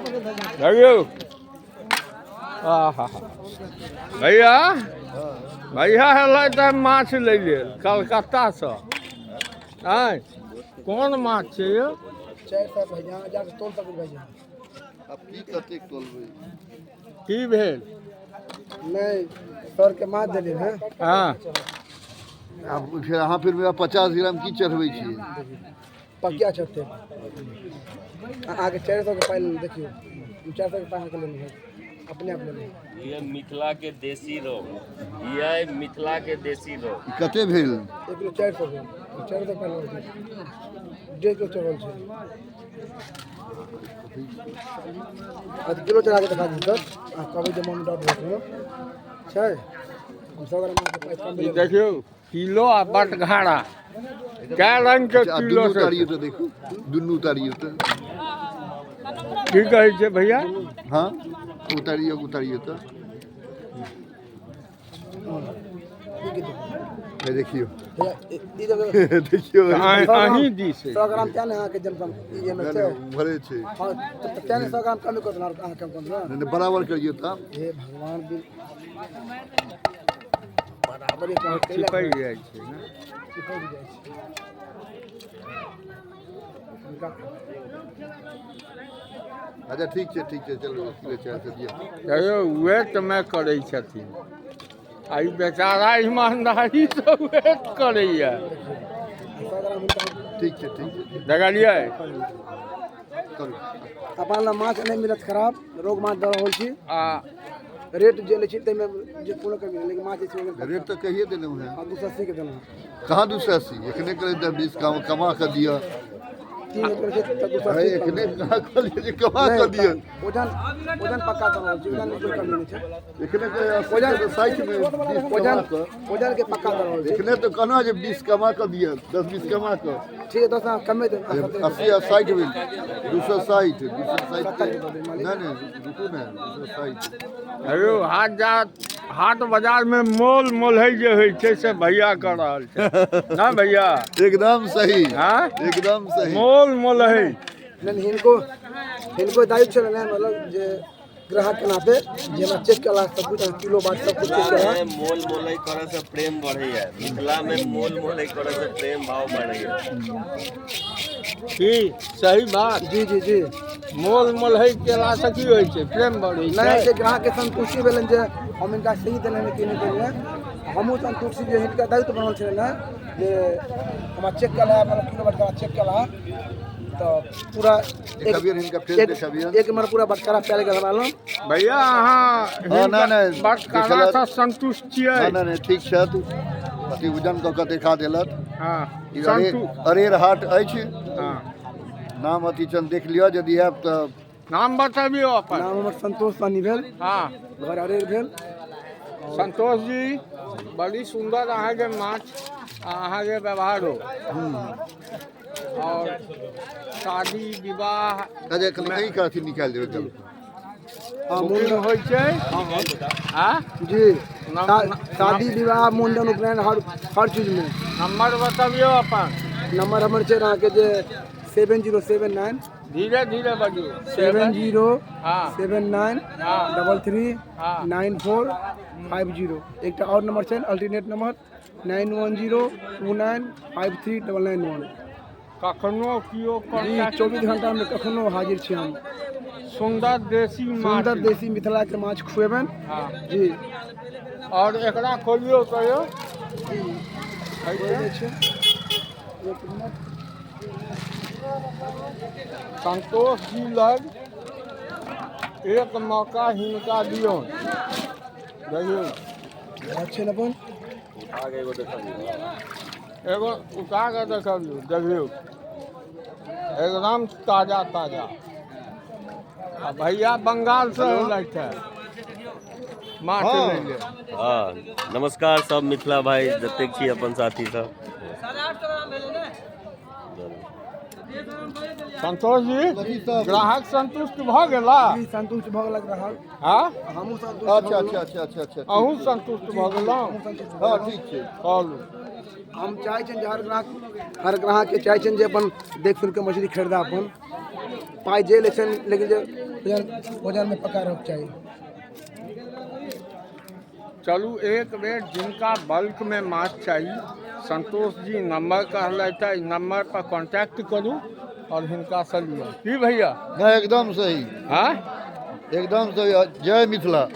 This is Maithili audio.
देखियौ, आहा भैया, भैया एलै तऽ माछ लै लेल कलकत्तासँ। आँय, कोन माछ छै यौ? 400 भैया, जाके तोल सकैत भैया। आब की कतेक तोलबै? की भेल? नहि, सर के माछ देलियै हँ। हँ। आब फेर अहाँ फिर 50 ग्राम की चढ़बै छियै? पकिया छते अहाँके 400 के पाइ लेलहुँ। देखियौ, 400 के पाइ अहाँके लेलहुँ हँ, अपने आप लेलहुँ। ये मिथिला के देसी रोहु, ये मिथिला के देसी रोहु। ई कते भेल? 1 किलो 400 भेल। 400 पाइ लेलहुँ, 1.5 किलो चढ़ल छै। अच्छा, किलो चढ़ा के देखा दी सर। अहाँ कहबै जे मोन डाउट भऽ छै, हम 100 ग्राम अहाँके पाइ कम ई भेलै। देखियौ, किलो आ बटघारा कए रंग के अच्छा, आ किलो दुनू छै। उतारियौ तऽ देखू, दुनू उतारियौ तऽ। की कहै छै भैया? हँ, उतारियौ, उतारियौ तऽ। हे देखियौ। भैया, ई देखियौ। देखियौ। अहीं दिस 100 ग्राम तें ने अहाँके जनकम ई जे नहि, छै। नहि, उम्हरे छै। हँ, तऽ तें ने 100 ग्राम कमी कऽ देलहुँ, अहाँ कम कऽ देलहुँ। नहि, नहि, बराबर करियौ तऽ। हे भगवान, बिल बराबर एक मिनट। चिपकि जाइ छै ने। चिपकि जाइ छै हुनका। अच्छा, ठीक छै, ठीक छै, चलू, किलो 400 दिअ। देखियौ, वेटमे करै छथिन आ ई बेचारा ईमानदारीसँ वेट करैया। 100 ग्राम हुनका। ठीक छै, ठीक छै। देखलियै? करू। अपन लग माछ नहि मिलत खराब, रोग माछ दऽ रहल छी। आ रेट जे लै छी ताहिमे जे कोनो कमी नहि, लेकिन माछ जे छै ओहिमे रेट तऽ कहिए देलहुँ हेँ। 280 के देलहुँ। कहाँ 280? एखने कहै 10 20 कम कमा कऽ दिअ। 3 करै छै तऽ 280। अरे, एखने कहाँ कहलियै जे कमा कऽ दिअ? वजन, वजन पक्का दऽ रहल छी, वजन मे कोइ कमी नहि छै। एखने कहै 80 60 मे 20 वजन कमा कऽ। वजन के पक्का दऽ रहल छी। एखने तऽ कहना जे 20 कमा कऽ दिअ, 10 20 कमा कऽ। ठीक है, 10 कमे देब। 80 आ 60 भेल 260, 260। नहि नहि, रुकू ने, 260। हेयौ, हाट जा हाट बाजारमे मोल मोलहै जे होइ छै से भैया कऽ रहल छै ना भैया? एकदम सही। हाँ? एकदम सही। मोल मोलहै। नहि, हिनको हिनको दायित्व छलै ने, मतलब जे ग्राहक के नाते जे हमरा चेक केला सब कुछ, किलो बाट सब कुछ चेक केला। मिथिला में मोल मोलई करे से प्रेम बढ़ैया। मिथिला में मोल मोलई करे से प्रेम भाव बढ़ैया। की सही बात? जी जी जी। मोल मोलहै केलासँ की होइ छै? प्रेम बढ़ै नहि छै। जे ग्राहक के संतुष्टि भेलनि जे हम हिनका सही देलनि कि नहि देलियनि। हमहूँ संतुष्ट छी जे हिनका दायित्व बनल छलै ने जे हमरा चेक केला, मतलब किलो बटकारा चेक केला तऽ पूरा देखबियनि हिनका फेर। एक देखबियनि। एक नंबर पूरा बटकारा पायल गेल हमरा लग। भैया, अहाँ हँ, नहि, नहि, बटकारासँ संतुष्ट छियै? नहि नहि नहि, ठीक छथि। अथी वजन कऽ कऽ देखा देलथि। हँ। ई अरे संतुष्ट। अरेर हाट अछि। हँ। नाम अथी छनि, देख लिअ यदि आयब तऽ। नाम बतबियौ अपन। नाम हमर संतोष सहनी भेल। घर अरेर भेल। संतोष जी, बड़ी सुन्दर अहाँके माछ आ अहाँके व्यवहारो और शादी विवाह अच्छा, कनि कहीं के अथी निकालि देबै चलू। हँ। बुकिंग मुंडन होइ छै आ जी, शादी विवाह, मुंडन, उपनयन, हर हर चीजमे। नंबर बतबियौ अपन। नंबर हमर छै अहाँके जे 7079। धीरे धीरे बजियौ। 70 79 33 9450। एकटा आओर नंबर छै, अल्टरनेट नंबर, 9102953991। कखनो केओ जी। कॉन्टैक्ट 24 घंटामे कखनो हाजिर छी हम। सुन्दर देसी माछ। सुन्दर देसी मिथिलाके माछ खुएबनि। जी। और एकरा खोलियौ कहियौ। खोलि दै छै, एक मिनट। संतोष जी लग एक मौका हिनका दियौ, देखियौ। माछ छै ने अपन। एगो उठा कऽ देखबियौ। देखियौ, एकदम ताजा ताजा। आ भैया बंगाल से अयलथि है माछ लै लेल। हँ, नमस्कार सब मिथिला भाई जतेक छी अपन साथी सब। संतोष जी, कथी सब? ग्राहक संतुष्ट भऽ गेला? जी, संतुष्ट भऽ गेलक ग्राहक। हाँ। हमहूँ संतुष्ट अच्छा। भऽ गेलहुँ। अच्छा अच्छा अच्छा अच्छा अहूँ संतुष्ट भऽ गेलहुँ? हमहूँ संतुष्ट भऽ हँ। गेलहुँ। ठीक छै। चलू। हम चाहै छियनि जे हर ग्राहक, हर ग्राहकके चाहै छियनि जे अपन देख सुनि कऽ मछली खरीदा अपन। पाइ जे लै छै, लेकिन जे वजन वजनमे पक्का रहक चाही। चलू, एक बेर जिनका बल्कमे माछ चाही, संतोष जी नंबर कहलथि है, नंबर पर कांटेक्ट करू और हिनकासँ लिअ। की भैया? नहि, एकदम सही। हाँ। एकदम सही। जय मिथिला।